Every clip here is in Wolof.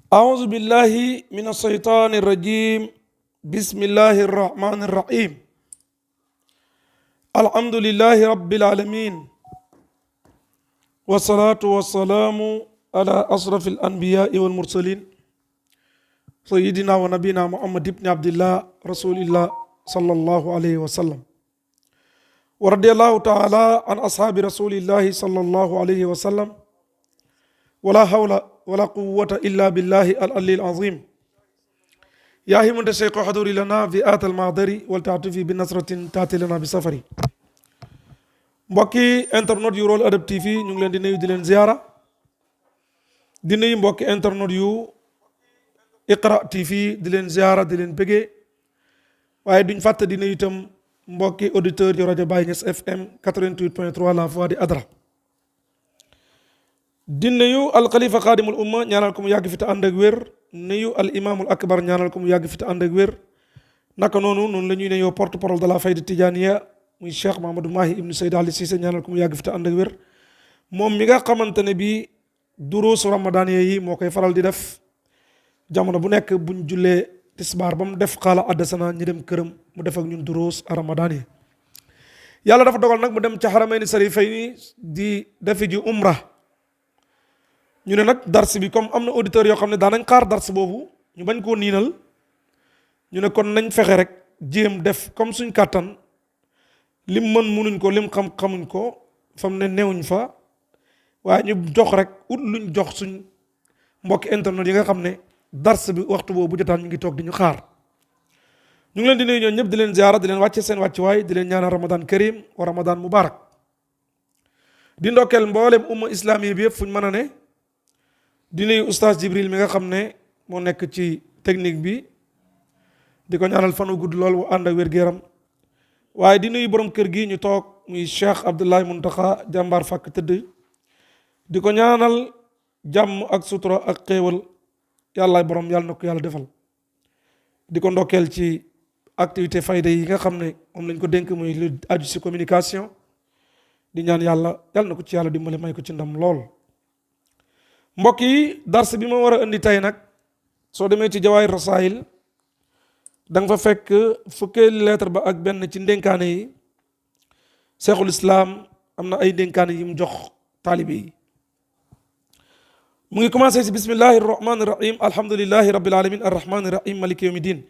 أعوذ بالله من الشيطان الرجيم. بسم الله الرحمن الرحيم. الحمد لله رب العالمين، والصلاة والسلام على أشرف الأنبياء والمرسلين سيدنا ونبينا محمد بن عبد الله رسول الله صلى الله عليه وسلم، ورضي الله تعالى عن أصحاب رسول الله صلى الله عليه وسلم، ولا حول ولا قوة إلا بالله العلي العظيم. يا همة الشيخ حضوري لنا في آت المعذري والتعطفي بنصرة تأتي لنا بسفري. mbokki internet yu Rool Adab TV ñu ngi leen di nuyu di leen ziara, di nuyu mbokki internet yu Iqra TV di leen ziara di leen bëggee, waaye duñ fàtte di nuyu itam mbokki auditeur yu rajo Baye Niass FM 88.3 la voix di Adra. di nuyu al xalifa xaadimul umma ñaanal ko mu yàgg fi te ànd ak wér, nuyu al imaamul akbar ñaanal ko mu yàgg fi te ànd ak wér. naka noonu la ñuy nuyoo porte parole de la fayda tijaniya muy Cheikh Mahamadou Mahi ibnu Seyd Ali Cissé, ñaanal ko mu yàgg fi te ànd ak wér. moom mi nga xamante ne bii Dourouss Ramadan yi moo koy faral di def jamono bu nekk buñ jullee tisbaar ba mu def xaala addasana ñu dem këram mu def ak ñun Dourouss Ramadan yi. yàlla dafa dogal nag mu dem ca xaramayni sarifayni di defi ji umra. ñu ne nag dars bi comme am na auditeurs yoo xam ne daanañ xaar dars boobu ñu bañ koo niinal, ñu ne kon nañ fexe rek jéem def comme suñ kàttan, lim mën munuñ ko, lim xam xamuñ ko, fam ne newuñ fa, waaye ñu jox rek ut luñ jox suñ mbokki internet yi nga xam ne dars bi waxtu boobu bu jotaan ñu ngi toog di ñu xaar. ñu ngi leen di nuyu ñoom ñëpp di leen ziara, di leen wàcce seen wàccuwaay, di leen ñaanal Ramadan karim wa Ramadan mubarak. di ndokkeel mboolem umma islami bi yëpp fuñ mën a ne. di nuyu Oustaz Jibril mi nga xam ne moo nekk ci technique bi, di ko ñaanal fanu gudd lool wu ànd ak wér-gu-yaram, waaye di nuyu borom kër gi ñu toog muy Cheikh Abdoulaye Muntaxa jàmbaar fàkk tëdd, di ko ñaanal jàmm ak sutura ak xéewal, yàllaay borom yàlla na ko yàlla defal. di ko ndokkeel ci activité fayda yi nga xam ne moom lañ ko dénk muy lu aju si communication, di ñaan yàlla na ko ci yàlla dimbale may ko ci ndam lool. mbokk yi, dars bi ma war a indi tey nag soo demee ci jawaahir rasaayil da nga fa fekk fukkeeli lettre ba ak benn ci ndénkaane yi. Cheikhul Islam am na ay ndénkaane yi mu jox taalibe yi. mu ngi commencé ci bismillahi rahmani rahim, alhamdulillahi rabbil alamin arrahmani rahim maliki yawmi din,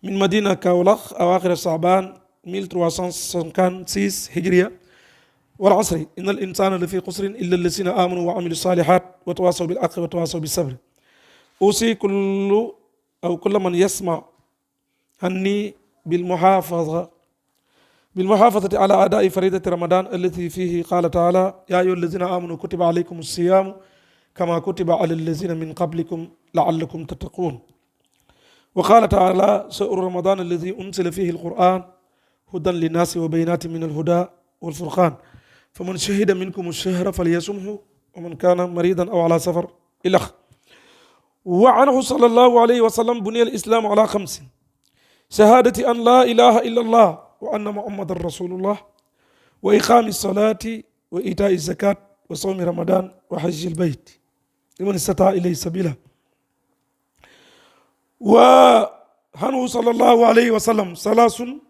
min Madina Kaolack awaaxir Saaban 1356 hijriya. wal asri innal insana la fi xusrin illa allazina amanu wa amilu salihat wa tawasaw bil haqqi wa tawasaw bis sabri. aussi kulla man yasma anni bil muhafazati ala adai faridati ramadan allati fihi qala taala ya ayyuha allazina amanu kutiba alaykum as-siyamu kama kutiba ala allazina min qablikum la'allakum tattaqun. wa qala taala shahru ramadan allazi unzila fihi al-quran hudan linnasi wa bayinatin min al-huda wal furqan faman shahida minkum ash-shahra falyasumhu wa man kana maridan aw ala safar ilax. wa anhu sallallahu alayhi wa sallam buniya al-islamu ala khamsin: shahadati an la ilaha illa allah wa anna muhammadan rasulullah wa iqami as-salati wa ita'i az-zakat wa sawmi ramadan wa hajji al-bayt liman istata'a ilayhi sabila. wa anhu sallallahu alayhi wa sallam: salasun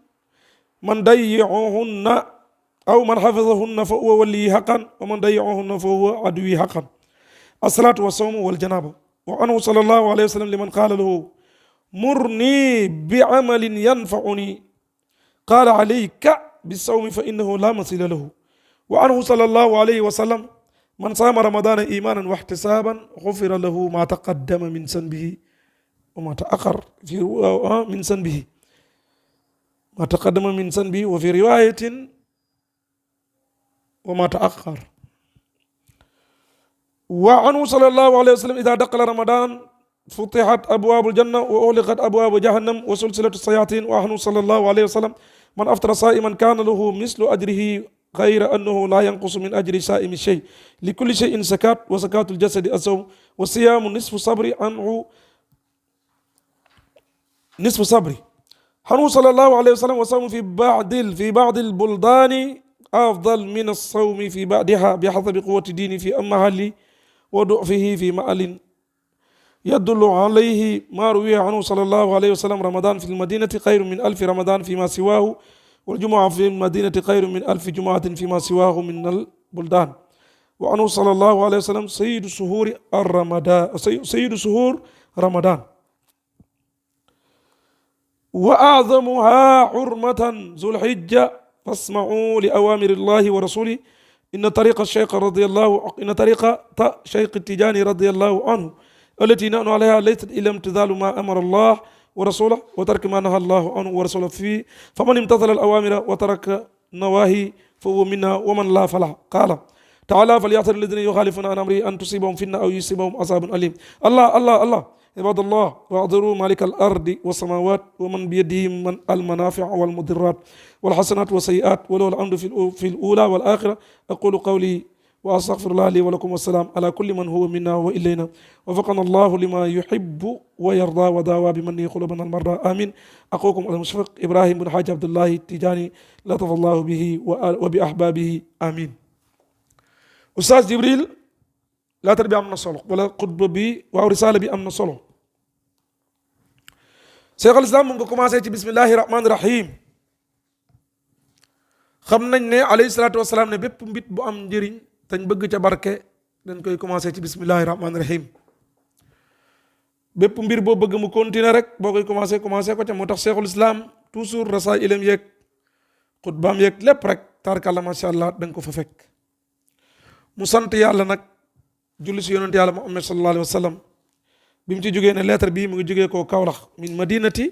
man dayyi'uhunna aw man xafidahunna fa huwa waliyi xaqan wa man dayyahunna fa huwa aduwi xaqan: asalaatu wa sawmu wal janaaba. wa anhu sallallahu alayhi wa sallam liman qaala lahu murni bi amalin yanfauni qaala alayka bisawmi fa innahu la masila lahu. wa anhu sallallahu alayhi wa sallam man saama ramadana imanan wa ihtisaban xufira lahu ma taqaddama min sanbihi wa ma ta'akhkhar min sanbihi ma taqaddama min sanbihi wa fi riwayatin وما تأخر. وعنه صلى الله عليه وسلم إذا دخل رمضان فتحت أبواب الجنة وأغلقت أبواب جهنم وسلسلة الشياطين. وعنه صلى الله عليه وسلم من أفطر صائما كان له مثل أجره غير أنه لا ينقص من أجر صائم شيء، لكل شيء زكاة وزكاة الجسد الصوم والصيام نصف صبر عنه نصف صبر. عنه صلى الله عليه وسلم وصوم في بعض البلدان أفضل من الصوم في بعدها بحسب قوة الدين في محل وضعفه في محل يدل عليه ما روي عنه صلى الله عليه وسلم: رمضان في المدينة خير من 1000 رمضان فيما سواه، والجمعة في المدينة خير من 1000 جمعة فيما سواه من البلدان. وعنه صلى الله عليه وسلم: سيد شهور رمضان وأعظمها حرمة ذو الحجة، فاسمعوا لأوامر الله ورسوله. إن طريق الشيخ التجاني رضي الله عنه التي نحن عليها ليست إلا امتثال ما أمر الله ورسوله وترك ما نهى الله عنه ورسوله فيه، فمن امتثل الأوامر وترك النواهي فهو منا ومن لا فلا. قال تعالى: فليحذر الذين يخالفون عن أمره أن تصيبهم فتنة أو يصيبهم عذاب أليم. الله الله الله، عباد الله، واعذروا مالك الأرض والسماوات ومن بيده من المنافع والمضرات والحسنات والسيئات، وله الحمد في الأولى والآخرة. أقول قولي وأستغفر الله لي ولكم، والسلام على كل من هو منا وإلينا، وفقنا الله لما يحب ويرضى، وداوى بمنه قلوبنا المرضى، آمين. أخوكم المشفق إبراهيم بن حاج عبد الله التجاني، لطف الله به وبأحبابه، آمين. Oustaz Jibril, lettre bi am na solo, wala xutba bi waaw risaala bi am na solo. Cheikh al Islam mu nga commencé ci bismillahi rahmaani rahim. xam nañ ne alayhi salaatu wasalaam ne bépp mbit bu am njëriñ tañ bëgg ca barke dañ koy commencé ci bismillahi rahmaani rahim. bépp mbir boo bëgg mu continuer rek boo koy commencé ko ca. moo tax Cheikhul Islam toujours rasailam yeeg xutbaam yeeg lépp rek taarkalla macha allah da nga ko fa fekk. mu sant yàlla nag julli si yonent yàlla Muhammad sallallahu alayhi wa sallam bi mu ci jógee ne lettre bii mu ngi jógee koo Kaolack min madinati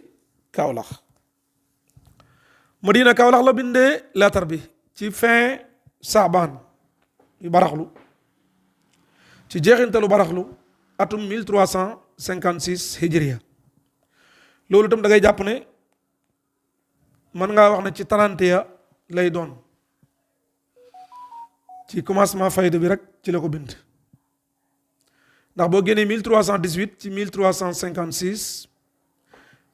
Kaolack. Madina Kaolack la bindee lettre bi ci fin Saabaan yu baraxlu, ci jeexintalu baraxlu atum 1356 hijriya. loolu itam da ngay jàpp ne mën ngaa wax ne ci 30 lay doon. ci commencement fayda bi rek ci la ko bind, ndax boo génnee 1318 ci 1356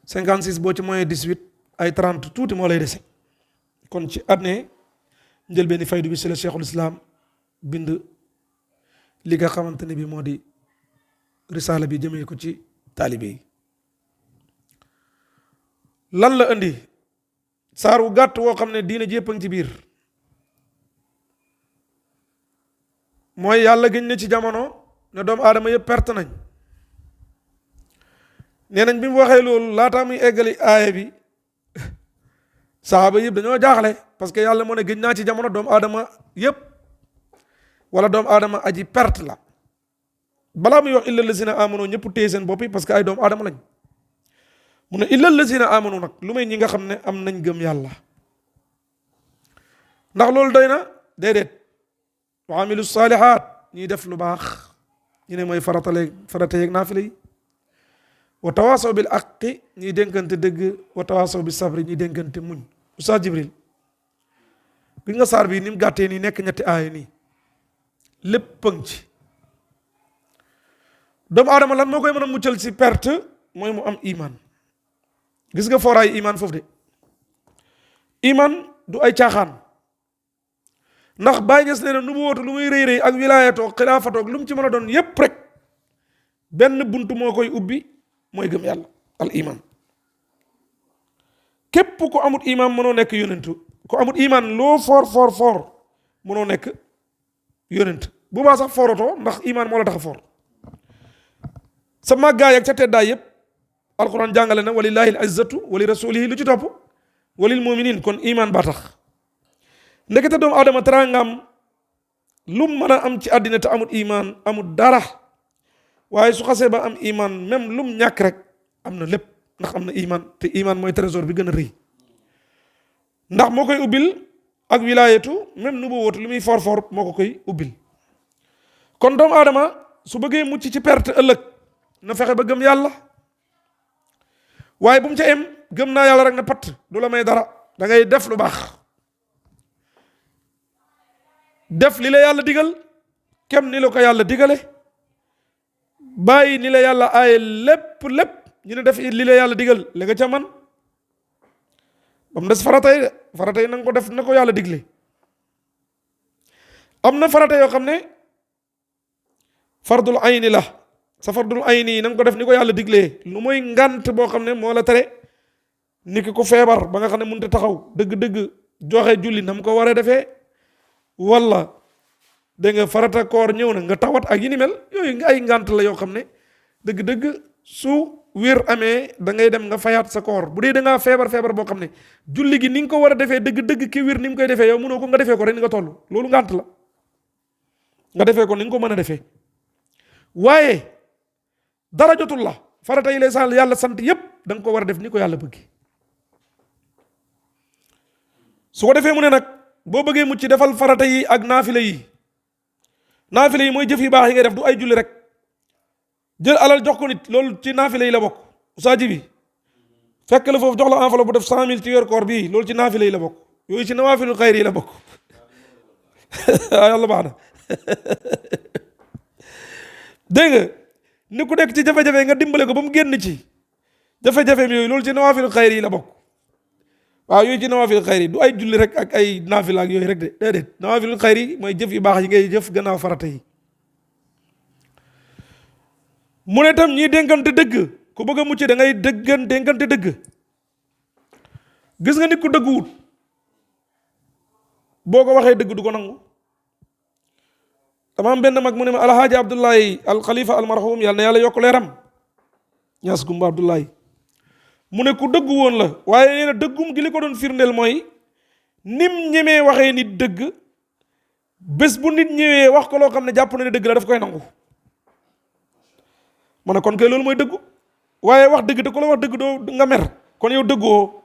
56 boo ci moyen 18 ay 30 tuuti moo lay dese. kon ci année njëlbeeni faydu bi ci la Cheikhul Islam bind li nga xamante ne bi moo di risaala bi jëmee ko ci taalibe yi. lan la indi? saar wu gàtt woo xam ne diina jépp a ngi ci biir. mooy yàlla gëñ ne ci jamono ne doomu aadama yëpp perte nañ. nee nañ bi mu waxee loolu laataa muy eggali aaya bi saxaaba yëpp dañoo jaaxle, parce que yàlla moo ne gëñ naa ci jamono doomu aadama yëpp wala doomu aadama aji perte la. balaa muy wax illa lazina amanu ñëpp téye seen bopp yi parce que ay doomu aadama lañ. mu ne illa lazina amanu nag lu may ñi nga xam ne am nañ gëm yàlla. ndax loolu doy na? déedéet. wa amilu saalihaat ñiy def lu baax, ñu ne mooy farata yeeg naafila yi. wa tawaasaw bil aqi ñiy dénkante dëgg, wa tawaasaw bi sabri ñiy dénkante muñ. Oustaz Jibril, bi nga saar bi ni mu gàttee nii nekk ñetti aaya nii lépp pëng ci. doomu aadama lan moo koy mën a muccal ci perte mooy mu am iman. gis nga fooraayu iman foofu de. iman du ay caaxaan. ndax Baye Niass nee na nu mu wootu lu muy rëy rëy ak wilaayatoog xilaafatoog lu mu ci mën a doon yépp rek benn buntu moo koy ubbi mooy gëm yàlla, al iman. képp ku amut iman mënoo nekk yonentu. ku amut iman loo foor mënoo nekk yonent. bu baa sax foorotoo ndax iman moo la tax a foor. sa màggaay ak sa teddaay yépp alquran jàngale na walillahi al izzatu wali rasulihi lu ci topp walil muminin. kon iman baa tax. ndekete doomu aadama teraangam lu mën a am ci àddina te amut iman amut dara. waaye su xasee ba am iman même lum ñàkk rek am na lépp, ndax am na iman. te iman mooy trésor bi gën a rëy, ndax moo koy ubbil ak wilaayatu. même nu boo wootu lu muy for moo ko koy ubbil. kon doomu aadama su bëggee mucc ci perte ëllëg na fexe ba gëm yàlla. waaye bu mu ca em gëm naa yàlla rek na patt du la may dara. da ngay def lu baax, def li la yàlla digal kem ni la ko yàlla digale, bàyyi ni la yàlla aaye lépp ñu ne def li la yàlla digal li nga ca man. ba mu des farata yi de. farata yi na nga ko def na ko yàlla digle. am na farata yoo xam ne fardul ayni la, sa fardul ayni yi na nga ko def ni ko yàlla diglee lu mooy ngant boo xam ne moo la tere ni ki ku feebar ba nga xam ne mënut a taxaw dëgg-dëgg joxe julli na mu ko war a defee wala dégg nga farata koor ñëw na nga tawat ak yi ni mel yooyu ay ngant la yoo xam ne dëgg-dëgg su wér amee da ngay dem nga fayaat sa koor bu dee da ngaa feebar boo xam ne julli gi ni nga ko war a defee dëgg-dëgg ki wér ni mu koy defee yow mënoo ko nga defee ko rek ni nga toll loolu ngant la nga defee ko ni nga ko mën a defee waaye dara jotul la farata yi lay sal yàlla sant yépp da nga ko war a def ni ko yàlla bëgg su ko defee mu ne nag boo bëggee mucc defal farata yi ak naafila yi mooy jëf yu baax yi ngay def du ay julli rek jël alal jox ko nit loolu ci naafila yi la bokk Oustaz bi fekk la foofu jox la enveloppe bu def 100 000 ci weer koor bii loolu ci naafila yi la bokk yooyu ci nawaafilul xayri yi la bokk yàlla baax na dégg nga ni ku nekk ci jafe-jafe nga dimbale ko ba mu génn ci jafe-jafeem yooyu loolu ci nawaafilul xayri yi la bokk waaw yooyu ci nawaafilul xayri du ay julli rek ak ay naafila ak yooyu rek de déedéet nawaafilul xayri mooy jëf yu baax yi ngay jëf gannaaw farata yi mu ne tam ñiy dénkante dëgg ku bëgg a mucc da ngay dénkante dëgg gis nga nit ku dëgguwut boo ko waxee dëgg du ko nangu dama am benn mag mu ne ma alhaaji abdullahi al xalifa al marhum yàlla na yàlla yokk leeram Niass gumba abdullahi mu ne ku dëggu woon la waaye nee na dëggum gi li ko doon firndeel mooy nim ñemee waxee nit dëgg bés bu nit ñëwee wax ko loo xam ne jàpp na ne dëgg la daf koy nangu ma ne kon kay loolu mooy dëggu waaye wax dëgg te ku la wax dëgg doo nga mer kon yow dëggoo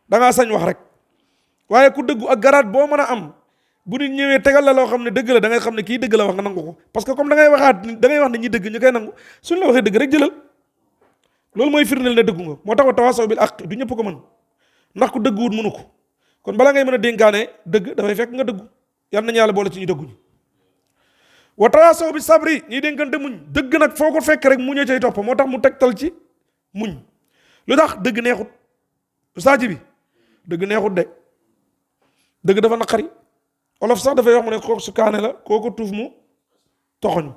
da ngaa sañ wax rek waaye ku dëggu ak garaat boo mën a am bu nit ñëwee tegal la loo xam ne dëgg la da ngay xam ne kii dëgg la wax nga nangu ko parce que comme da ngay wax ne ñi dëgg ñu koy nangu suñ la waxee dëgg rek jëlal loolu mooy firndeel ne dëggu nga moo tax wa tawaasaw bil haqq du ñëpp ko mën ndax ku dëgguwut mënu ko kon bala ngay mën a dénkaane dëgg dafay fekk nga dëggu yal nañu yàlla boole ci ñu dëgguñu wa tawaasaw bi sabri ñiy dénkante muñ dëgg nag foo ko fekk rek muñee cay topp moo tax mu tegtal ci muñ lu tax dëgg neexut Oustaz bi dëgg neexut de dëgg dafa naqari olof sax dafay wax mu ne kooku su kaane la kooku tuuf mu toxoñu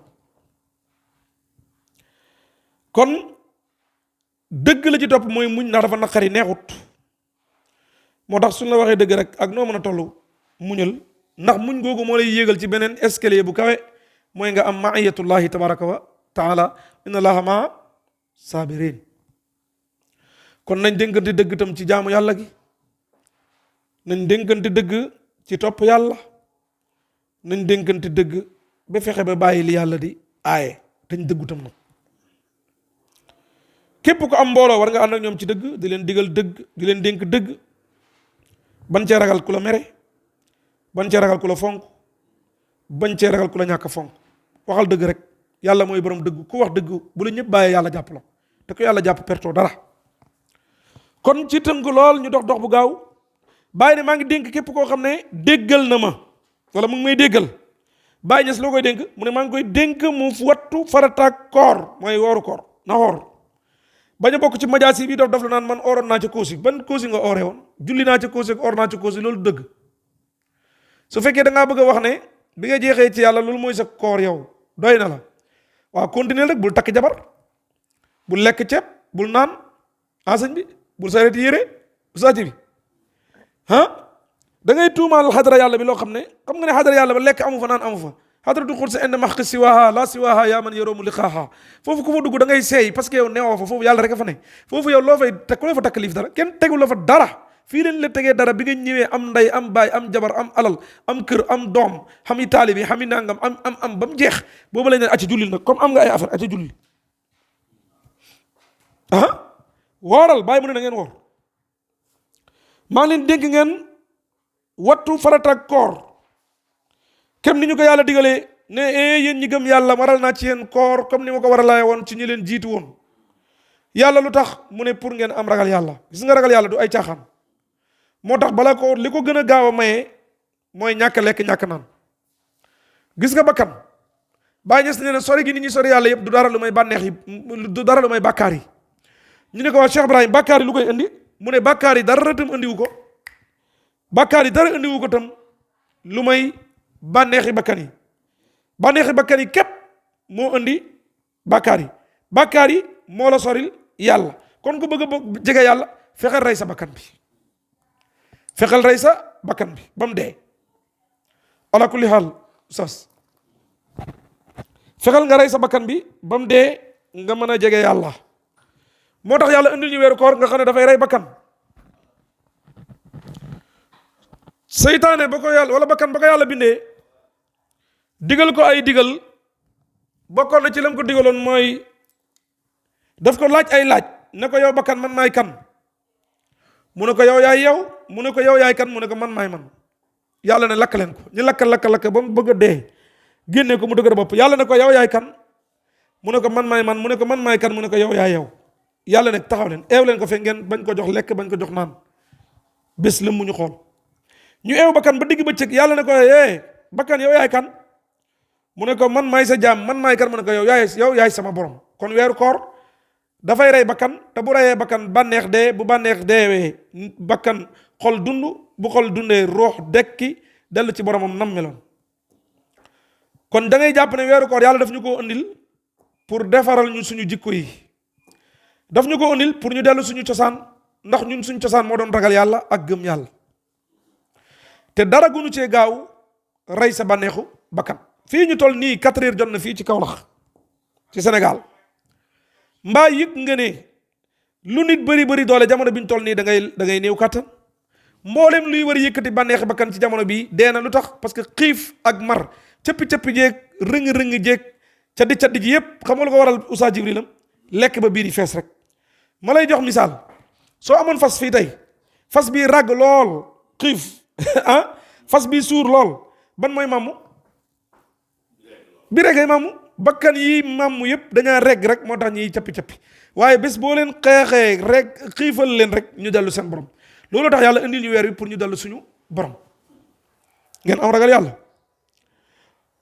kon dëgg la ci topp mooy muñ ndax dafa naqari neexut moo tax suñ la waxee dëgg rek ak noo mën a toll muñal ndax muñ googu moo lay yéegal ci beneen escalier bu kawe mooy nga am maiyatullahi tabaraka wa taala inna allaha maa sabirin kon nañ dénkante dëgg tam ci jaamu yàlla gi nañ dénkante dëgg ci topp yàlla nañ dénkante dëgg ba fexe ba bàyyi li yàlla di aaye dañ dëggu tam nag képp ko am mbooloo war nga ànd ak ñoom ci dëgg di leen digal dëgg di leen dénk dëgg ban cee ragal ku la mere ban cee ragal ku la fonk bañ cee ragal ku la ñàkk fonk waxal dëgg rek yàlla mooy borom dëgg ku wax dëgg bu la ñëpp bàyyee yàlla jàpp la te ko yàlla jàpp pertoo dara kon ci tënk lool ñu dox bu gaaw Baye ne maa ngi dénk képp koo xam ne déggal na ma wala mu ngi may déggal Baye Niass loo koy dénk mu ne maa ngi koy dénk mu wattu farataak koor mooy wooru koor na xoor bañ a bokk ci majaas yi bii dof la naan man ooroon naa ca koosi ban koosi nga ooree woon julli naa ca koosi ak oor naa ca koosi loolu dëgg su fekkee da ngaa bëgg a wax ne bi nga jeexee ci yàlla loolu mooy sa koor yow doy na la waaw continuer rek bul takk jabar bul lekk ceeb bul naan enseigne bi bul sareet yére Oustaz bi da ngay tuumaal xadara yàlla bi loo xam ne xam nga ne xadara yàlla ba lekk amu fa naan amu fa xadratu xudsi inda maxqi siwaha la siwaha yaa man yoroomu liqaaha foofu ku fa dugg da ngay seey parce que yow neewoo fa foofu yàlla rek a fa ne foofu yow loo fay teg ku la fa takkaliif dara kenn tegul la fa dara fii leen la tegee dara bi nga ñëwee am ndey am baay am jabar am alal am kër am doom xam i taalibi xam i nangam am ba mu jeex boobu lañ ne acca jullil nag comme am nga ay affaire acca julli wooral bàyyi mu ne na ngeen woor maa ngi leen dénk ngeen wattu farataak koor kem ni ñu ko yàlla digalee ne yéen ñi gëm yàlla waral naa ci yéen koor comme ni ma ko waralaay woon ci ñi leen jiitu woon yàlla lu tax mu ne pour ngeen am ragal yàlla gis nga ragal yàlla du ay caaxaan moo tax bala ko li ko gën a gaaw a maye mooy ñàkk lekk ñàkk naan gis nga bakkan Baye Niass ne sori gi nit ñi sori yàlla yëpp du dara lu may bànneex yi du dara lu may bàkkaar yi ñu ne ko waa Cheikh Ibrahim bàkkaar yi lu koy indi mu ne bàkkaar yi dara tam indiwu ko bàkkaar yi dara indiwu ko tam lu may bànneexi bakkan yi képp moo indi bàkkaar yi bàkkaar yi moo la soril yàlla. kon ku bëgg a jege yàlla fexeel rey sa bakkan bi, fexeel rey sa bakkan bi ba mu dee. ala kulli xaal sas fexeel nga rey sa bakkan bi ba mu dee nga mën a jege yàlla. moo tax yàlla indil ñu weeru koor nga xam ne dafay rey bakkan. seytaane ba ko yàlla wala bakkan ba ko yàlla bindee digal ko ay digal, bokkoon na ci lam ko digaloon mooy daf ko laaj ay laaj ne ko yow bakkan man maay kan, mu ne ko yow yaay yow, mu ne ko yow yaay kan, mu ne ko man maay man. yàlla ne lakk leen ko, ñu lakk ba mu bëgg a dee génne ko mu dëgër bopp. yàlla ne ko yow yaay kan, mu ne ko man maay man, mu ne ko man maay kan, mu ne ko yow yaay yow. yàlla ne taxaw leen eew leen ko fe ngeen bañ ko jox lekk bañ ko jox naan bés lëm mu ñu xool. ñu eew bakkan ba digg bëccëg yàlla ne ko bakkan yow yaay kan, mu ne ko man maay sa jaam, man maay kan, mu ne ko yow yaay sama borom. kon weeru koor dafay rey bakkan, te bu reyee bakkan bànneex dee, bu bànneex deewee bakkan xol dund, bu xol dundee ruux dekki dellu ci boromam nam meloon. kon da ngay jàpp ne weeru koor yàlla daf ñu ko andil pour defaral ñu suñu jikko yi, daf ñu ko andil pour ñu dellu suñu cosaan, ndax ñun suñu cosaan moo doon ragal yàlla ak gëm yàlla. te dara gunu cee gaaw rey sa bànneexu bakkan. fii ñu toll nii 4 heures jot na fii ci Kaolack ci Sénégal, mbaa yëg nga ne lu nit bëri doole jamono bi ñu toll nii da ngay néew kàttan. mboolem luy war a yëkkati bànneexi bakkan ci jamono bii dee na. lu tax? parce que xiif ak mar, cëppi jeeg rëng jeeg caddi ji yëpp xam nga lu ko waral Oustaz Jibrilam lekk ba biir yi fees rek. ma lay jox misaal, soo amoon fas fii tey, fas bii ràgg lool xiif fas bii suur lool, ban mooy màmmu bi rek ay màmmu. bakkan yi màmmu yëpp dañaa regg rek, moo tax ñiy cappi waaye bés boo leen xeexee rek xiifal leen rek ñu dellu seen borom. loolu tax yàlla indil ñu weer wi pour ñu dellu suñu borom. ngeen am ragal yàlla.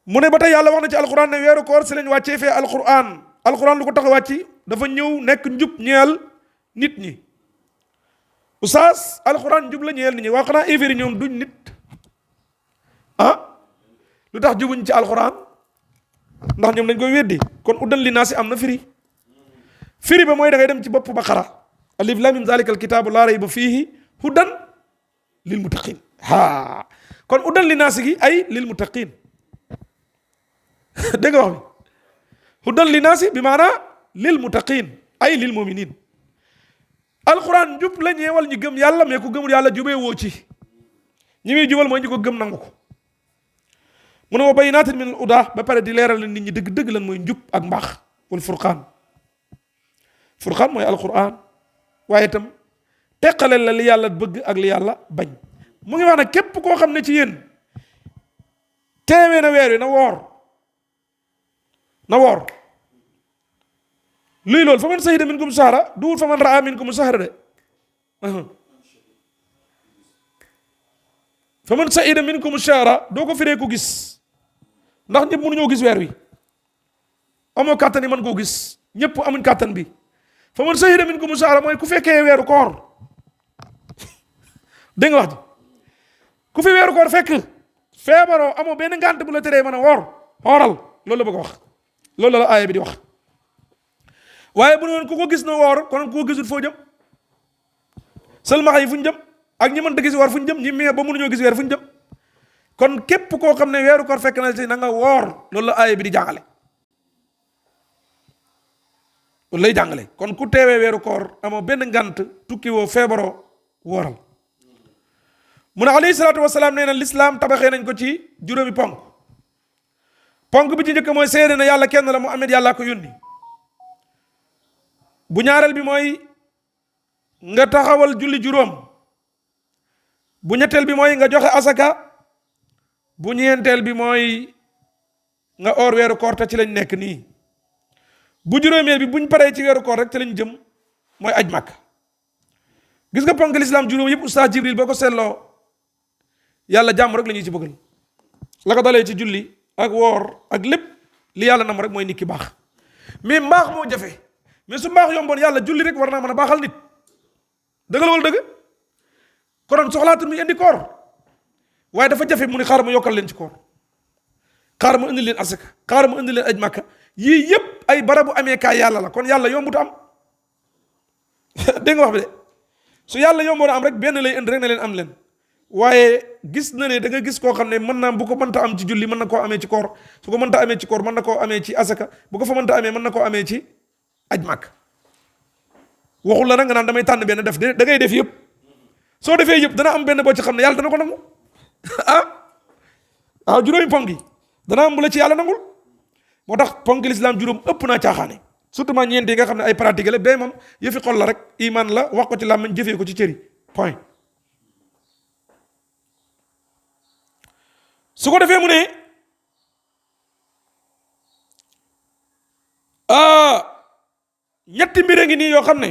mu ne ba tey yàlla wax na ci alquran ne weeru koor si lañ wàccee fee alquran lu ko tax a wàcc dafa ñëw nekk njub ñeel nit ñi. Oustaz alquran njub la ñeel nit ñi, waa xanaa éféri ñoom duñ nit lu tax jubuñ ci alquran? ndax ñoom dañ koy weddi. kon uddan li naasi am na firi ba mooy da ngay dem ci bopp Baqara, alif lam mim zalikal kitaabu laa rayba fiihi hudan lil muttaqin. kon uddan li naasi gi ay lil muttaqin. dégg nga wax bi hudan li naasi bi maanaa lil muttaqin ay lil muminin. alquran jub la ñeewal ñu gëm yàlla, mais ku gëmul yàlla jubee woo ci. ñi muy jubal mooy ñu ko gëm nangu ko. mu ne wa bayyinaatin min al hudaa, ba pare di leeral nit ñi dëgg lan mooy njub ak mbaax. wal furqaan mooy alquran, waaye itam teqale la li yàlla bëgg ak li yàlla bañ. mu ngi wax nag képp koo xam ne ci yéen teewee na weer wi na woor. luy loolu fa man sahida minkum shahra duwul fa man raa minkum shahra de. fa man sahida minkum shahra doo ko firee ko gis, ndax ñëpp mënuñoo gis weer wi. amoo kàttan yi mën koo gis, ñëpp amuñ kàttan bi. fa man sahida minkum shahra mooy ku fekkee weeru koor. dégg nga wax ji, ku fi weeru koor fekk feebaroo amoo benn ngànt bu la teree mën a wooral loolu la bëgg a wax. loolu la aaya bi di wax. waaye bu noonu ku ko gis na woor, kon ku ko gisul foo jëm? sëlmaxa yi fu ñu jëm? ak ñi mënta gis woor fu ñu jëm? ñi mee ba mënuñoo gis weer fu ñu jëm? kon képp koo xam ne weeru koor fekk na ci na nga woor. loolu la aaya bi di jàngale. loolu lay jàngale. kon ku teewee weeru koor amoo benn ngant, tukki woo, feebaroo, wooral. mu ne alayhi salaatu wasalaam nee na lislaam tabaxee nañ ko ci juróomi ponk bi ci njëkk mooy seede na yàlla kenn la, Muhammad yàllaa ko yónni. bu ñaareel bi mooy nga taxawal julli juróom. bu ñetteel bi mooy nga joxe asaka. bu ñeenteel bi mooy nga oor weeru koor te ci lañ nekk nii. bu juróomeel bi buñ paree ci weeru koor rek ci lañ jëm mooy aj Makka. gis nga ponk lislaam juróom yëpp Oustaz Jibril boo ko seetloo yàlla jàmm rek la ñuy ci bëggal. la ko dalee ci julli ak woor ak lépp li yàlla nam rek mooy nit ki baax. mais mbaax moo jafe. mais su mbaax yomboon yàlla julli rek war naa mën a baaxal nit. dëgg la wala dëgg? konoon soxlaatul muy indi koor. waaye dafa jafe mu ne xaaral ma yokkal leen ci koor. xaaral ma indi leen asaka. xaaral ma indi leen aj Makka. yii yëpp ay barabu amee kaay yàlla la kon yàlla yombut am dégg nga wax bi de su yàlla yomboon am rek benn lay indi rek ne leen am leen waaye gis na ne da nga gis koo xam ne mën naa bu ko mënta am ci julli mën na koo amee ci koor su ko mënta amee ci koor mën na koo amee ci asaka bu ko fa mënta amee mën na koo amee ci aj màkk waxul la nag nga naan damay tànn benn def da ngay def yëpp soo defee yëpp dana am benn boo ci xam ne yàlla dana ko nangu waaw juróomi ponk yi dana am bu la ci yàlla nangul moo tax ponk lislaam juróom ëpp naa caaxaane surtout ma ñeent yi nga xam ne ay pratique la day moom yëfi xol la rek iman la wax ko ci làmmiñ jëfee ko ci cëri point su ko defee mu ne ñetti mbir a ngi nii yoo xam ne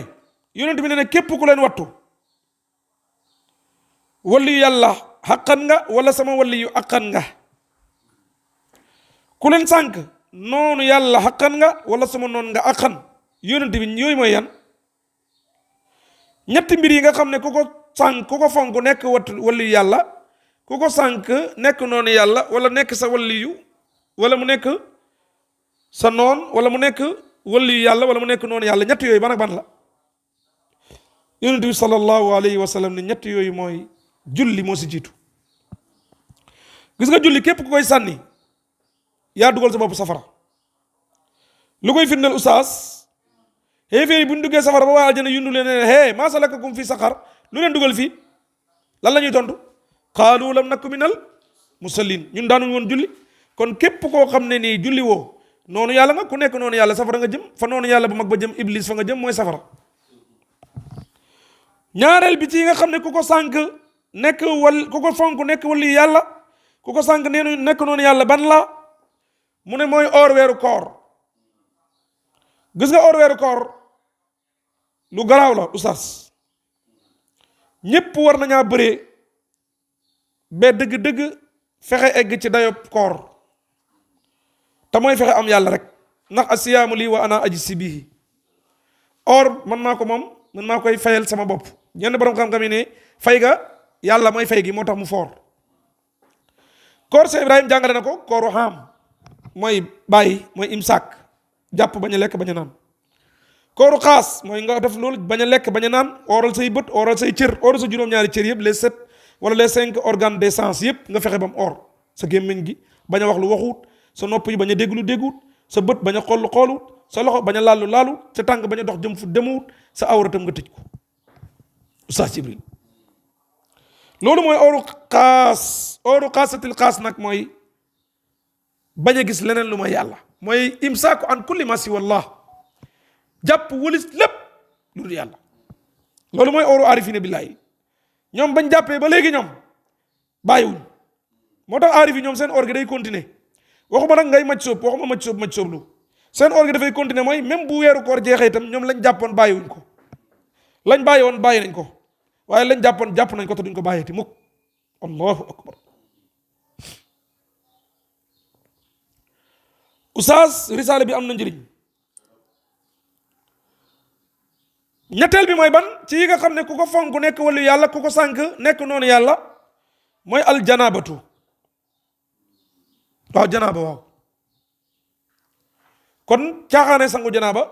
yonent bi ne ne képp ku leen wattu waliyu yàlla xaqan nga wala sama waliyu aqan nga ku leen sànq noonu yàlla xaqan nga wala sama noonu nga aqan yonent bi yooyu mooy yan ñetti mbir yi nga xam ne ku ko sànq ku ko fonk nekk waliyu yàlla ku ko sànq nekk noonu yàlla wala nekk sa waliyu wala mu nekk sa noon wala mu nekk waliyu yàlla wala mu nekk noonu yàlla ñett yooyu ban ak ban la yonent bi sallallahu alayhi wa sallam ne ñett yooyu mooy julli moo si jiitu gis nga julli képp ku koy sànni yaa dugal sa bopp safara lu koy firndeel Oustaz xéeféer yi bu ñu duggee safara ba waa aljana yundu leen ne hee maa salakakum fi saqar lu leen dugal fii lan la ñuy tontu qaalu lam naku minal musallin ñun daanuñ woon julli kon képp koo xam ne nii julli woo noonu yàlla nga ku nekk noonu yàlla safara nga jëm fa noonu yàlla bu mag ba jëm iblis fa nga jëm mooy safara ñaareel bi ci nga xam ne ku ko sànq nekk ku ko fonk nekk wali yàlla ku ko sànq neenu nekk noonu yàlla ban la mu ne mooy or weeru koor gis nga or weeru koor lu garaaw la Oustaz ñépp war nañaa bëree ba dëgg-dëgg fexe egg ci dayob koor te mooy fexe am yàlla rek ndax asiyaamu lii wa ana ajzi bihi or man maa ko moom man maa koy fayal sama bopp ñenn borom xam-xam yi ne fay ga yàlla mooy fay gi moo tax mu foor koor Seex Ibrahima jàngale na ko kooru xaam mooy bàyyi mooy imsaak jàpp bañ a lekk bañ a naan kooru xaas mooy nga def loolu bañ a lekk bañ a naan ooral say bët ooral say cër ooral sa juróom-ñaari cër yëpp les 7 wala les 5 organes des sens yëpp nga fexe ba mu or sa gémmiñ gi bañ a wax lu waxuut sa nopp yi bañ a dégg lu dégguut sa bët bañ a xool lu xooluut sa loxo bañ a laalu laalu sa tànk bañ a dox jëm fu demuwut sa awratam nga tëj ko Oustaz Jibril loolu mooy ooru xaasatil xaas nag mooy bañ a gis leneen lu may yàlla mooy imsaaku an kulli ma siwa Allah jàpp wëlis lépp lu dul yàlla loolu mooy ooru aarifina billaahi ñoom bañ jàppee ba léegi ñoom bàyyiwuñ moo tax aarif yi ñoom seen or gi day continuer waxuma nag ngay maj sóob waxuma maj sóob lu seen or gi dafay continuer mooy même bu weeru koor jeexee itam ñoom lañ jàppoon bàyyiwuñ ko lañ bàyyi woon bàyyi nañ ko waaye lañ jàppoon jàpp nañ ko te duñ ko bàyyeeti mukk allahu akbar Oustaz risaale bi am na njëriñ ñetteel bi mooy ban ci yi nga xam ne ku ko fonk nekk wàllu yàlla ku ko sànk nekk noonu yàlla mooy aljanabatu waaw janaaba waaw kon caaxaane sangu janaaba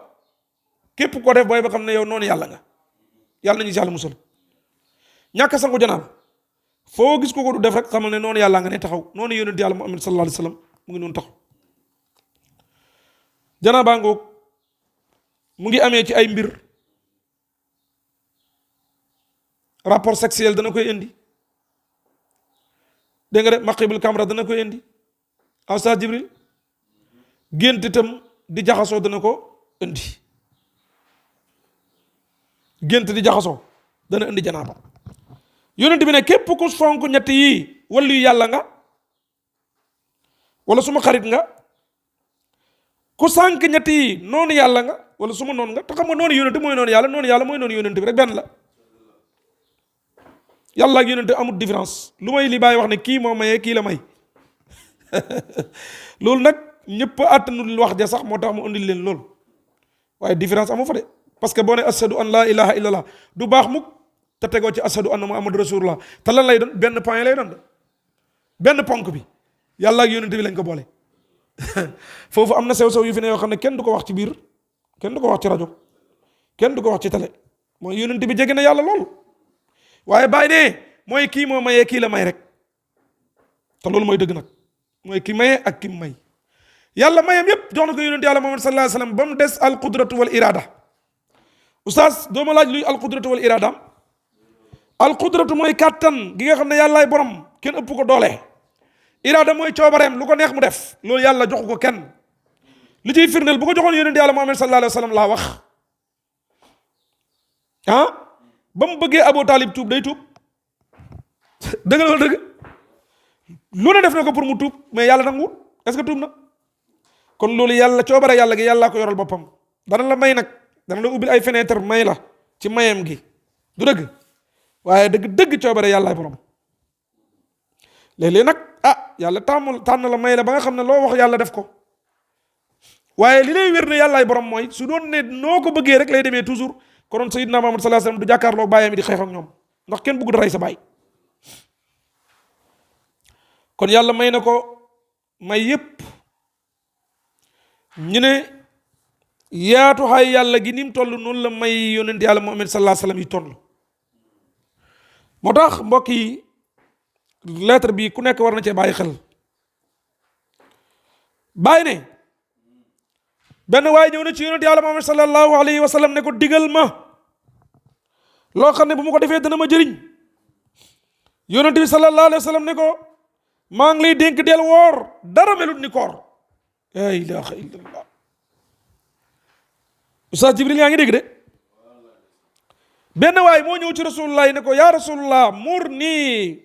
képp ko def booy ba xam ne yow noonu yàlla nga yàlla nañu si yàlla musal ñàkk sangu janaaba foo gis ko du def rek xamal ne noonu yàlla nga ne taxaw noonu yonent yàlla Muhammad sallallahu alayhi wa sallam mu ngi noonu taxaw janaaba ngoog mu ngi amee ci ay mbir rapport sexuel dana koy indi dégg nga de maqibul kamra dana koy indi Oustaz Jibril gént itam di jaxasoo dana ko indi gént di jaxasoo dana indi janaaba yonent bi ne képp ku fonk ñett yii wàllu yàlla nga wala suma xarit nga ku sànk ñett yii noonu yàlla nga wala suma noonu nga te xam nga noonu yonent mooy noonu yàlla mooy noonu yonent bi rek benn la yàlla ak yonent amul différence lu may li Baye wax ne kii moo mayee kii la may loolu nag ñëpp àttanul wax ja sax moo tax mu indil leen loolu waaye différence amu fa de parce que boo ne ashadu an laa ilaha illallah du baax mukk te tegoo ci ashadu anna muhammad rasulullah te lan lay doon benn point lay doon de benn ponk bi yàlla ak yonent bi lañ ko boole foofu am na sew-sew yu fi ne yoo xam ne kenn du ko wax ci biir, kenn du ko wax ci rajo, kenn du ko wax ci télé. mooy yonent bi jege na yàlla lool, waaye Baye ne mooy kii moo mayee kii la may rek. te loolu mooy dëgg nag, mooy ki maye ak ki may. yàlla mayam yépp jox na ko yonent yàlla Muhammad sallallahu alayhi wasallam ba mu des al qudratu wal irada. Oustaz doo ma laaj luy al qudratu wal irada. al qudratu mooy kàttan gi nga xam ne yàllaay borom, kenn ëpp ko doole. irada mooy coobareem, lu ko neex mu def. loolu yàlla joxu ko kenn. li ciy firndeel bu ko joxoon yonent yàlla Muhammad sallallahu alayhi wasallam laa wax ba mu bëggee Abu Talib tuub day tuub. dëgg la wala dëgg lu ne def na ko pour mu tuub, mais yàlla nanguwul. est-ce que tuub na? kon loolu yàlla coobare yàlla gi yàllaa ko yoral boppam. dana la may nag, dana la ubbil ay fenêtre may la ci mayam gi, du dëgg. waaye dëgg coobare yàllaay borom. léeg-léeg nag yàlla tànn la may la ba nga xam ne loo wax yàlla def ko. waaye li lay wér ne yàllaay borom mooy su doon ne noo ko bëggee rek lay demee toujours, konoon Sayyidina Muhammad sallallahu alayhi wasallam du jàkkaarloo baayam di xeex ak ñoom, ndax kenn bëggu rey sa baay. kon yàlla may na ko may yépp. ñu ne yaatu xay yàlla gi ni mu toll noonu la may yonent yàlla Muhammad sallallahu alayhi wasallam yi toll. moo tax mbokk yi lettre bi ku nekk war na cee bàyyi xel. bàyyi ne benn waaye ñëw na ci yonent yàlla Muhammad sallallahu alayhi wasallam ne ko digal ma loo xam ne bu ma ko defee dana ma jëriñ. yonent bi sallallahu alayhi wasallam ne ko maa ngi lay dénk del woor, dara melut ni koor. la ilaha illallah. Oustaz Jibril yaa ngi dégg de. benn waay moo ñëw ci rasulullah ne ko yaa rasulullah murni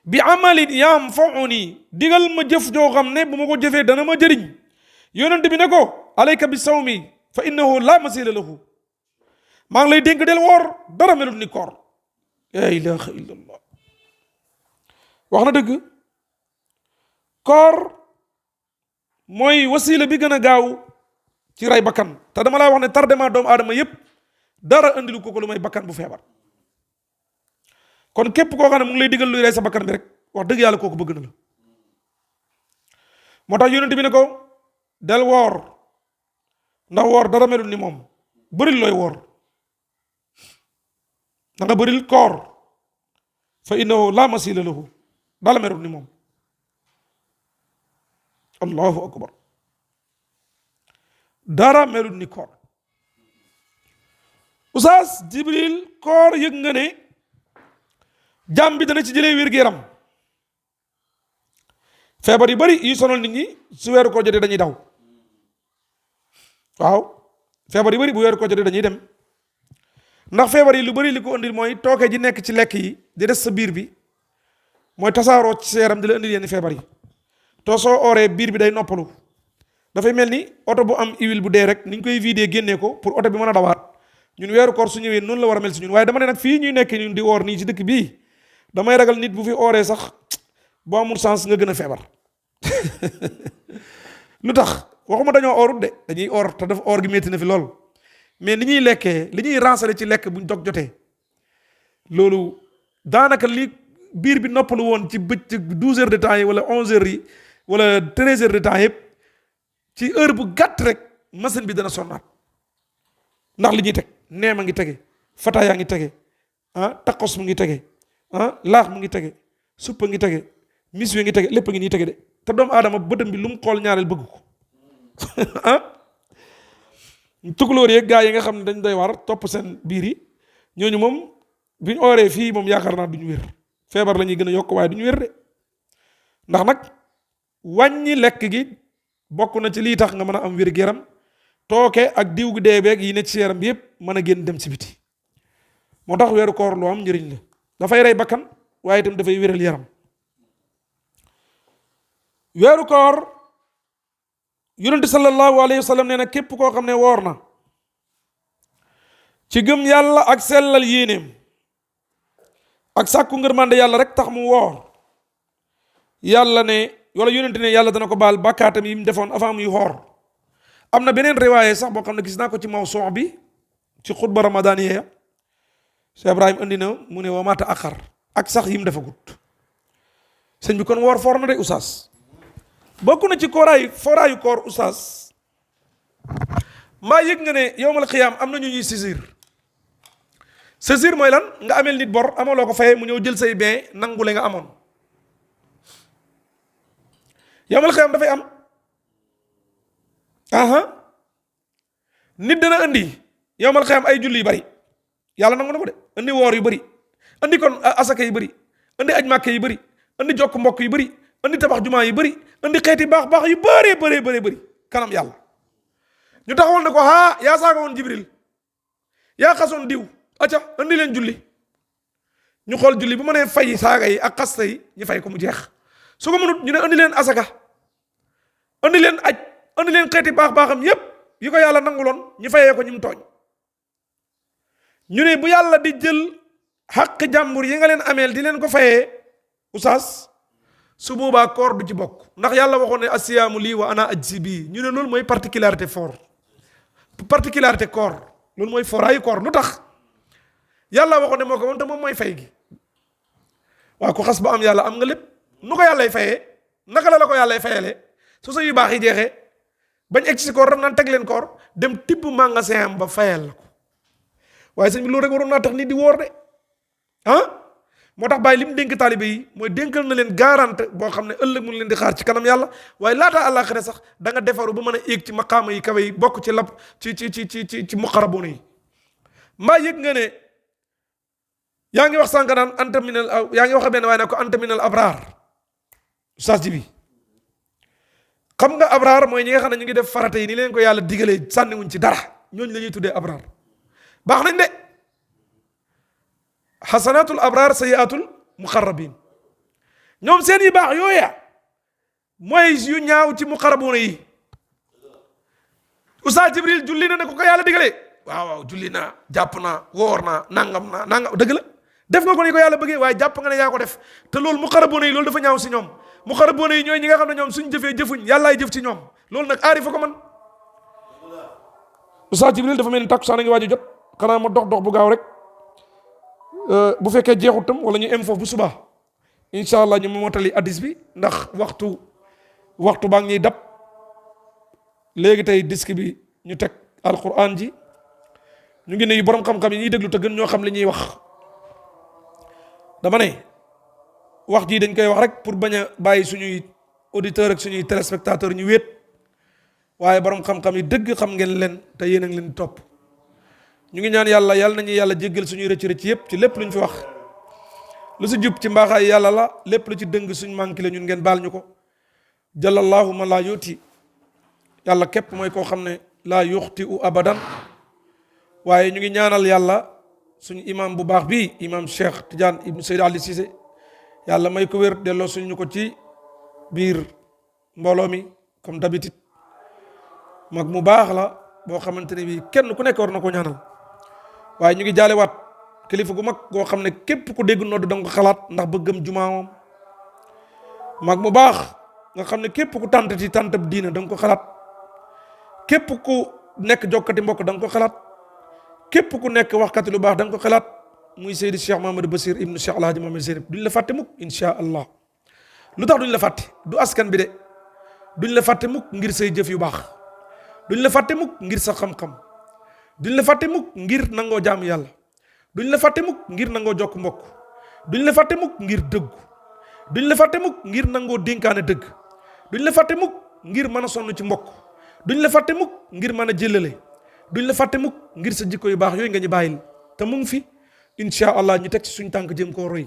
bi amalin yanfa'uni, digal ma jëf joo xam ne bu ma ko jëfee dana ma jëriñ. yonent bi ne ko alayka bi sawmi fa innahu la masila lahu, maa ngi lay dénk del woor, dara melut ni koor. la ilaha illallah. wax na dëgg. koor mooy wasiila bi gën a gaaw ci rey bakkan. te dama laa wax ne tardement doomu aadama yépp dara andilu ko lu may bakkan bu feebar. kon képp koo xam ne mu ngi lay digal luy rey sa bakkan bi rek, wax dëgg yàlla kooku bëgg na la. moo tax yonent bi ne ko del woor, ndax woor dara melul ni moom. bëril looy woor, da nga bëril koor. fa innahu la masila lahu, dara melul ni moom. allahu akbar. dara melut ni koor. Oustaz Jibril, koor yëg nga ne jàmm bi dana ci jëlee wér-gu-yaram. feebar yu bari yi sonal nit ñi su weeru koor jotee dañuy daw. waaw feebar yu bari bu weeru koor jotee dañuy dem. ndax feebar yi lu bari li ko indil mooy tooke ji nekk ci lekk yi di des sa biir bi, mooy tasaaroo ci sa yaram di la indil yenn feebar yi. to soo ooree biir bi day noppalu. dafay mel ni oto bu am huile bu dee rek ni ñu koy vidé génnee ko pour oto bi mën a dawaat. ñun weeru koor su ñëwee noonu la war a mel si ñun. waaye dama ne nag fii ñuy nekk ñun di woor nii ci dëkk bii, damay ragal nit bu fi ooree sax boo amul sens nga gën a feebar. lu tax waxuma dañoo oorut de, dañuy oor te dafa oor gi métti na fi lool. mais ni ñuy lekkee, li ñuy ransale ci lekk buñ dog jotee, loolu daanaka li biir bi noppalu woon ci bëccëg 12 heures de temps yi wala 11 heures yi wala 13 heures de temps yëpp, ci heure bu gàtt rek machine bi dana sonnaat. ndax li ñuy teg neem a ngi tege, fataaya ngi tege, taqos mu ngi tege, laax mu ngi tege, suppa ngi tege, mis wi ngi tege, lépp ngi nii tege de. te doomu aadama bëtam bi lu mu xool ñaareel bëgg ko. tukulóor yeeg gaa yi nga xam ne dañ doy war topp seen biir yi, ñooñu moom bu ñu ooree fii moom yaakaar naa duñu wér. feebar la ñuy gën a yokk waaye duñu wér de. ndax nag wàññi lekk gi bokk na ci lii tax nga mën a am wér-gu-yaram. tooke ak diw gu dee beeg yi ne ci yaram bi yëpp mën a génn dem ci biti. moo tax weeru koor lu am njëriñ la. dafay rey bakkan waaye itam dafay wéral yaram. weeru koor yonent sallallahu alayhi wa sallam nee na képp koo xam ne woor na ci gëm yàlla ak sellal yéeneem ak sàkku ngërmande yàlla rek tax mu woor, yàlla ne wala yonent ne yàlla dana ko baal bàkkaatam yi mu defoon avant muy xoor. am na beneen riwaaye sax boo xam ne gis naa ko ci mawsuu bi ci xutba Ramadan yi Cheikh Ibrahim andi na mu ne wa mata axar ak sax yi mu defagut. sëñ bi kon woor foor na de Oustaz. bokk na ci fooraayu koor Oustaz maa yëg nga ne yowmal xiyaam am na ñu ñuy saisir mooy lan nga amel nit bor amaloo ko fayee mu ñëw jël say bien nangule nga amoon yowmal xiyaam dafay am nit dana andi yowmal xiyaam ay julli yu bari yàlla nangu na ko de andi woor yu bari andi kon asaka yu bari andi aj màkke yu bari andi jokk mbokk yu bari andi tabax jumaa yu bari andi xeeti baax yu bari kanam yàlla ñu taxawal ne ko yaa saaga woon Jibril yaa xasoon diw acca andi leen julli ñu xool julli bu mënee fay saaga yi ak xasta yi ñu fay ko mu jeex su ko mënut ñu ne andi leen asaka andi leen aj andi leen xeeti baaxam yépp yi ko yàlla nanguloon ñu fayee ko ñu mu tooñ ñu ne bu yàlla di jël xaq jàmbur yi nga leen ameel di leen ko fayee Oustaz su boobaa koor du ci bokk ndax yàlla waxoon ne asiyaamu lii wa ana ajzi bii ñu ne loolu mooy particularité koor loolu mooy foraayu koor lu tax yàlla waxoon ne moo ko moom te moom mooy fay gi waaw ku xas ba am yàlla am nga lépp nu ko yàllay fayee naka la ko yàllay fayalee su sa yu baax yi jeexee bañ egg si koor daf naan teg leen koor dem tibb magasin am ba fayal la ko waaye sëñ bi loolu rek waroon naa tax nit di woor de moo tax Baye li mu dénk taalibe yi mooy dénkal na leen garante boo xam ne ëllëg mu leen di xaar ci kanam yàlla waaye laata àllaaxira sax da nga defaru ba mën a éeg ci maqaama yi kawe yi bokk ci lab ci muqarrabuuna yi mbaa yëg nga ne yaa ngi wax sànq naan yaa ngi wax benn waaye ne ko anta minal abraar Oustaz ji bi xam nga abraar mooy ñi nga xam ne ñu ngi def farata yi ni leen ko yàlla digalee sànniwuñ ci dara ñooñu la ñuy tuddee abraar baax nañ de xasanatul abraar sayiatul muqarrabin ñoom seen yi baax yooya mooy yu ñaaw ci muqarrabuuna yi Oustaz Jibril julli na ne ko yàlla digalee waaw julli naa jàpp naa woor naa nangam dëgg la def nga ko ni ko yàlla bëggee waaye jàpp nga ne yaa ko def te loolu muqarrabuuna yi loolu dafa ñaaw si ñoom muqarrabuuna yi ñooy ñi nga xam ne ñoom suñ jëfee jëfuñ yàllaay jëf ci ñoom loolu nag aarifa ko man Oustaz Jibril dafa mel ni takkusaan a ngi waaj a jot xanaa ma dox bu gaaw rek bu fekkee jeexut tam wala ñu em foofu bu subaa incha allah ñu mootali addis bi ndax waxtu baa ngi ñuy dab léegi tey disque bi ñu teg alquran ji ñu ngi nuyu borom xam-xam yi ñuy déglu te gën ñoo xam li ñuy wax dama ne wax jii dañ koy wax rek pour bañ a bàyyi suñuy auditeur ak suñuy téléspectateur ñu wéet waaye borom xam-xam yi dëgg xam ngeen leen te yéen a ngi leen topp ñu ngi ñaan yàlla nañu yàlla jéggal suñuy rëcc yépp ci lépp lu ñu fi wax lu si jub ci mbaaxaay yàlla la lépp lu ci dëng suñ manqué la ñun ngeen baal ñu ko jàllallahu ma laa yuuti yàlla képp mooy koo xam ne laa yuxti u abadan waaye ñu ngi ñaanal yàlla suñu imam bu baax bii imam Cheikh Tidiane ibnu Seyd Ali Cissé yàlla may ko wér delloo suñu ko ci biir mbooloo mi comme d'habitude mag mu baax la boo xamante ne bii kenn ku nekk war na ko ñaanal waaye ñu ngi jaalewaat kilifa gu mag goo xam ne képp ku dégg nodd da nga ko xalaat ndax bëggam jumaawam mag mu baax nga xam ne képp ku tàntati tàntab diina da nga ko xalaat képp ku nekk jokkati mbokk da nga ko xalaat képp ku nekk waxkati lu baax da nga ko xalaat muy Seydi Cheikh Mamadou Basir ibnu Cheikh Alhaji Mamadou Zeynab duñ la fàtte mukk insha allah lu tax duñ la fàtte du askan bi de duñ la fàtte mukk ngir say jëf yu baax duñ la fàtte mukk ngir sa xam-xam duñ la fàtte mukk ngir nangoo jaamu yàlla duñ la fàtte mukk ngir nangoo jokk mbokk duñ la fàtte mukk ngir dëggu duñ la fàtte mukk ngir nangoo dénkaane dëgg duñ la fàtte mukk ngir mën a sonn ci mbokk duñ la fàtte mukk ngir mën a jëlale duñ la fàtte mukk ngir sa jikko yu baax yooyu nga ñu bàyyil te mu ngi fi insha allah ñu teg ci suñ tànk jëm koo roy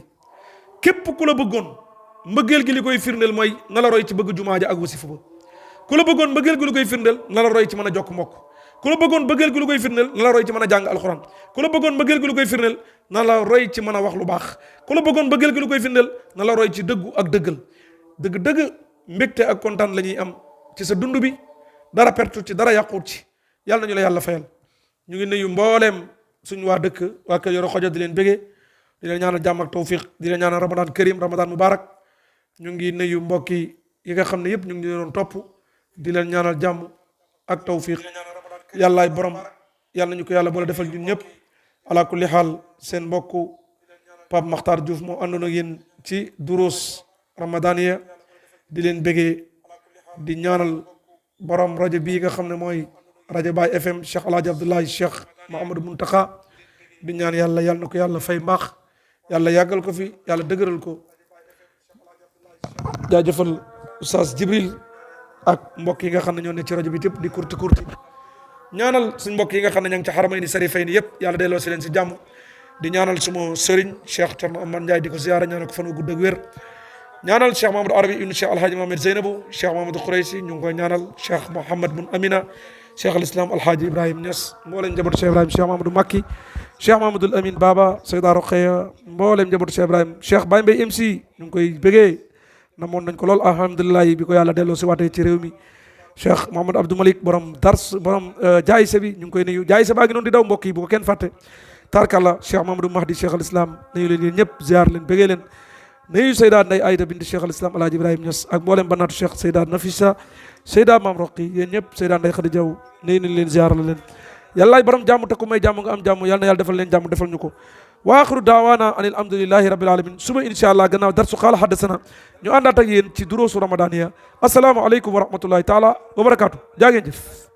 képp ku la bëggoon mbëggeel gi li koy firndeel mooy na la roy ci bëgg jumaa ja ak wasifa ba ku la bëggoon mbëggeel gi lu koy firndeel na la roy ci mën a jokk mbokk ku la bëggoon mbëggeel gi lu koy firndeel na la roy ci mën a jàng alxuraan ku la bëggoon mbëggeel gi lu koy firndeel na la roy ci mën a wax lu baax ku la bëggoon mbëggeel gi lu koy firndeel na la roy ci dëggu ak dëggal dëgg mbégte ak kontaan la ñuy am ci sa dund bi dara pertu ci dara yàquut ci yàlla nañu la yàlla fayal ñu ngi nuyu mbooleem suñu waa dëkk waa Kër Yoro Xojo di leen bégee di leen ñaanal jàmm ak tawfiq di leen ñaanal ramadan karim ramadan mubarak ñu ngi nuyu mbokki yi nga xam ne yëpp ñu ngi doon topp di leen ñaanal jàmm ak tawfiq yàllaay borom yàlla nañu ko yàlla boole defal ñun ñëpp ala kulli xaal seen mbokku Pape Matar Diouf moo àndoon ak yéen ci Dourouss ramadaniya di leen bégee di ñaanal borom rajo bii nga xam ne mooy rajo Baye FM Cheikh El Hadj Abdoulaye Cheikh Mouhamadou Mountakha di ñaan yàlla na ko yàlla fay mbaax yàlla yàggal ko fi yàlla dëgëral ko. jaajëfal Oustaz Jibril ak mbokk yi nga xam ne ñoo ne ci rajo bi yëpp di kurti ñaanal suñ mbokk yi nga xam ne ña ngi ci xaramayni sarifayni yëpp yàlla delloo si leen si jàmm. di ñaanal suma sëriñ Cheikh Thierno Amane Ndiaye di ko ziyaara ñaanal ko fan wu gudd ak wér. ñaanal Cheikh Mamadou Arabi ibnu Cheikh Alhaji Mohamed Zeynabou Cheikh Mamadou Khoureysi ñu ngi koy ñaanal Cheikh Mouhamad Bun Amina Cheikh al Islam Alhaji Ibrahim Niass mboolem njabootu Cheikh Ibrahim Cheikh Mamadou Makki Cheikh Mamadou Amin Baba Seyda Roqeya mboolem njabootu Cheikh Ibrahim Cheikh Baye Mbaye MC ñu ngi koy bëggee namoon nañ ko lool alhamdulilah bi ko yàlla delloo si waatee ci réew mi. Cheikh Mouhamadou Abdou Malik borom dars borom jaayise bi ñu ngi koy nuyu jaayise baa ngi noonu di daw mbokk yi bu ko kenn fàtte. tarkalla Cheikh Mamadou Mahdi Cheikh al Islam nuyu leen yéen ñëpp ziar leen bëggee leen nuyu Seyda Ndeye Aïda bint Cheikh al Islam Alhaji Ibrahim Niass ak mboolem banaatu Cheikh Seyda Nafisa Seyda Mam Roqi yéen ñëpp Seyda Ndeye Khady Diaw nuyu nañ leen ziar la leen yàllaay borom jàmm te ku may jàmm nga am jàmm yàlla na yàlla defal leen jàmm defal ñu ko wa axiru daawaana an alhamdulillahi rabbil alamin suba insha allah gannaaw darsu qaala haddasana ñu àndaat ak yéen ci duruusu ramadaniya assalaamu aleykum wa rahmatullahi taala wa barakaatu jaa ngeen jëf